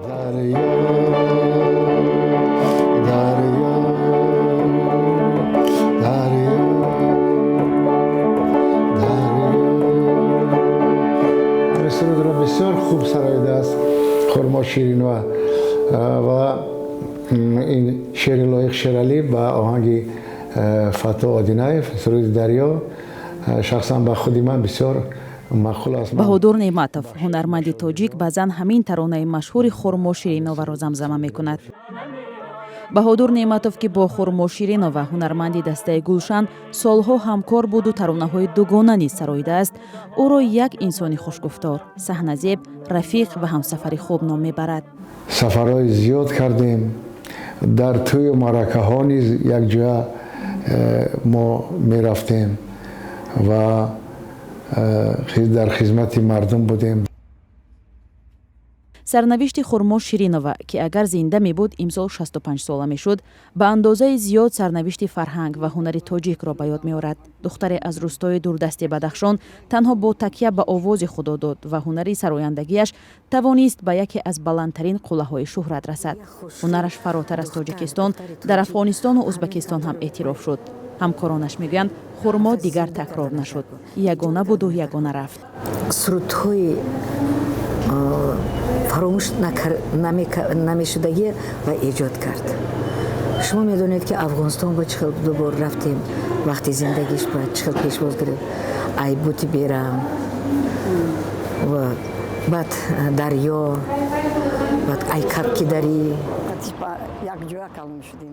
Дарё, дарё, дарё, дарё. Ин сурудро бисёр хуб сароидааст Хурмо Ширинова ва ин шеъри Лоиқ Шералӣ ба оҳанги Фаттоҳ Одинаев. Суруди «Дарё» шахсан ба худи ман бисёр маъқул аст. Баҳодур Неъматов, ҳунарманди тоҷик, баъзан ҳамин таронаи машҳури Хурмо Шириноваро замзама мекунад. Баҳодур Неъматов, ки бо Хурмо Ширинова, ҳунарманди дастаи «Гулшан», солҳо ҳамкор буду таронаҳои дугона низ сароидааст, ӯро як инсони хушгуфтор, саҳназеб, рафиқ ва ҳамсафари хуб ном мебарад. Сафарҳои зиёд кардем, дар тӯю маъракаҳо низ якҷоя мо мерафтем ва дар хизмати мардум будем. Сарнавишти Хурмо Ширинова, ки агар зинда мебуд, имсол 65 сола мешуд, ба андозаи зиёд сарнавишти фарҳанг ва ҳунари тоҷикро ба ёд меорад. Духтаре аз рӯстои дурдасти Бадахшон танҳо бо такя ба овози худодод ва ҳунари сарояндагиаш тавонист ба яке аз баландтарин қуллаҳои шӯҳрат расад. Ҳунараш фаротар аз Тоҷикистон, дар Афғонистону Ӯзбекистон ҳам эътироф шуд. Ҳамкоронаш мегӯянд, Хурмо дигар такрор нашуд, ягона буду ягона рафт. Сурудҳои фаромӯш намешудагӣ ва эҷод кард. Шумо медонед, ки Афғонистон ба чӣ хел дубор рафтем, вақти зиндагиш ба чӣ хел пешвоз гирифт. Айбути берам ва баъд «Дарё», баъд «Айкабки дарӣ».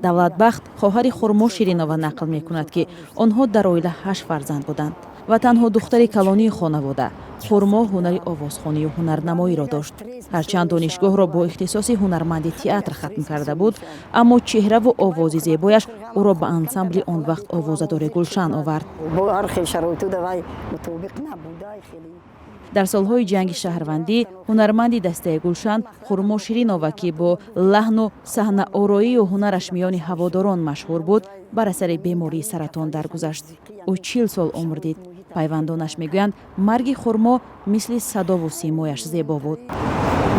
Давлатбахт, хоҳари Хурмо Ширинова, нақл мекунад, ки онҳо дар оила ҳашт фарзанд буданд ва танҳо духтари калонии хонавода Хурмо ҳунари овозхонию ҳунарнамоиро дошт. Ҳарчанд донишгоҳро бо ихтисоси ҳунарманди театр хатм карда буд, аммо чеҳраву овози зебояш ӯро ба ансамбли он вақт овозадори «Гулшан» овард. Дар солҳои ҷанги шаҳрвандӣ ҳунарманди дастаи «Гулшан» Хурмо Ширинова, ки бо лаҳну саҳнаороию ҳунараш миёни ҳаводорон машҳур буд, бар асари бемории саратон даргузашт. Ӯ 40 сол умр дид. Пайвандонаш мегӯянд, марги Хурмо мисли садову симояш зебо буд.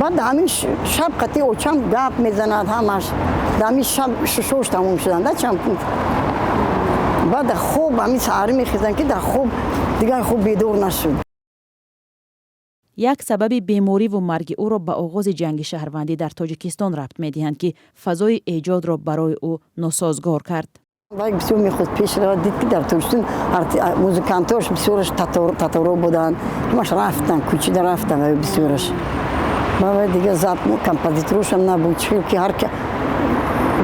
Баъд ҳамин шаб қати очам гап мезанад, ҳамаш ҳамин шаб шушош тамом шуданд чам. Баъд хоб, ҳамин саҳарӣ мехезанд, ки дар хоб дигар хоб бедор нашуд. Як сабаби бемориву марги ӯро ба оғози ҷанги шаҳрвандӣ дар Тоҷикистон рабт медиҳанд, ки фазои эҷодро барои ӯ носозгор кард. Вай бисёр мехост пеш равад, дид, ки дар Тоҷикистон музыкантош бисёраш таторо буданд, ҳамаш рафтанд, кӯчида рафтанд вай бисёраш. Вай дигар заб композиторошам набуд, чӣ ки ҳар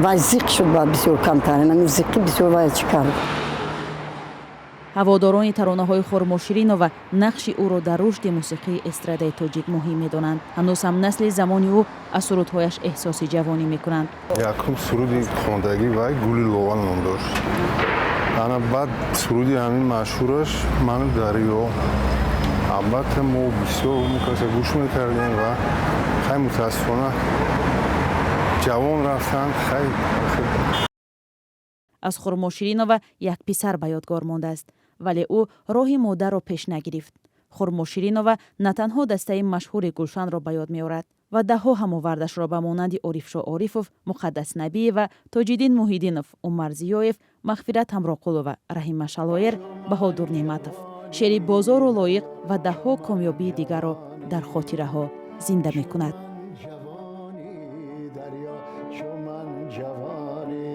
вай зиқ шуд, баъд бисёр камтар ҳамин зиқӣ бисёр вай чӣ кард. Ҳаводорони таронаҳои Хурмо Ширинова нақши ӯро дар рушди мусиқии эстрадаи тоҷик муҳим медонанд. Ҳанӯз ҳам насли замони ӯ аз сурудҳояш эҳсоси ҷавонӣ мекунанд. Якум суруди хондагӣ вай «Гули лова» ном дошт. Ана баъд суруди ҳамин машҳураш «Ману дарё». Албатта, мо бисёр каса гӯш мекардем ва хай, мутаассифона, ҷавон рафтанд, хай. Аз Хурмо Ширинова як писар ба ёдгор мондааст, вале ӯ роҳи модарро пеш нагирифт. Хурмо Ширинова на танҳо дастаи машҳури «Гулшанро» ба ёд меорад ва даҳҳо ҳамовардашро, ба монанди Орифшо Орифов, Муқаддас Набиева, Тоҷиддин Муҳиддинов, Умар Зиёев, Мағфират Ҳамроқулова, Раҳима Шалоер, Баҳодур Неъматов, Шери Бозору Лоиқ ва даҳҳо комёбии дигарро дар хотираҳо зинда мекунад. Ҷавони дарё, чун ман ҷавонӣ.